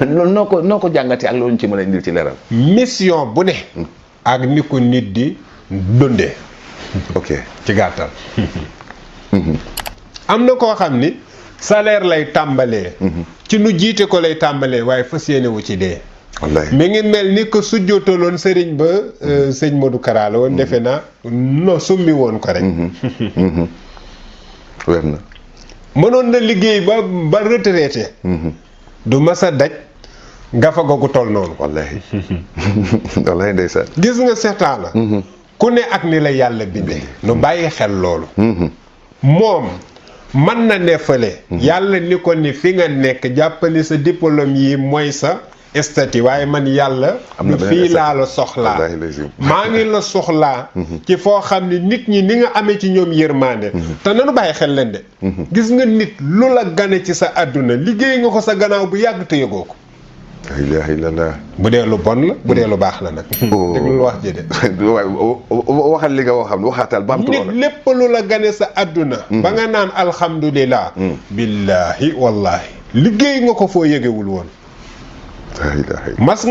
noo ko jàngatee ak loolu ñu ci mën a indil ci leeral. mission bu ne. ak ni ko nit di dundee. ok ci gàttal. am na koo xam ni salaire lay tàmbalee. ci nu jiite ko lay tàmbalee waaye fas yéene wu ci dee. wallaay mi ngi mel ni ko sujjootaloon sëriñ ba sëñ Modou Kara la woon defe naa no summi woon ko rek. wér na. mënoon na liggéey ba retraité. du mas a daj gafa googu toll noonu. wallaay wallaay ndeysaan. gis nga seetaan la. ku ne ak ni la yàlla bindee. nu bàyyi xel loolu. moom mën na ne fële. yàlla ni ko ni fi nga nekk jàppale sa diplôme yi mooy sa statut waaye man yàlla. am na du fii laa la soxlaa. maa ngi la soxlaa. ci foo xam ne nit ñi ni nga amee ci ñoom yërmande. te nanu bàyyi xel leen de. gis nga nit lu la gane ci sa àdduna liggéey nga ko sa gannaaw bu yàgg te yëgoo ko. la ilaha illallah. bu dee lu bon la bu dee lu baax la nag. déglul wax ji de. waxal li nga waxam waxaatal baamtu nit lépp lu la gane sa àdduna. ba nga naan alhamdulilah. billaahi wallaahi liggéey nga ko foo yëgewul woon. mas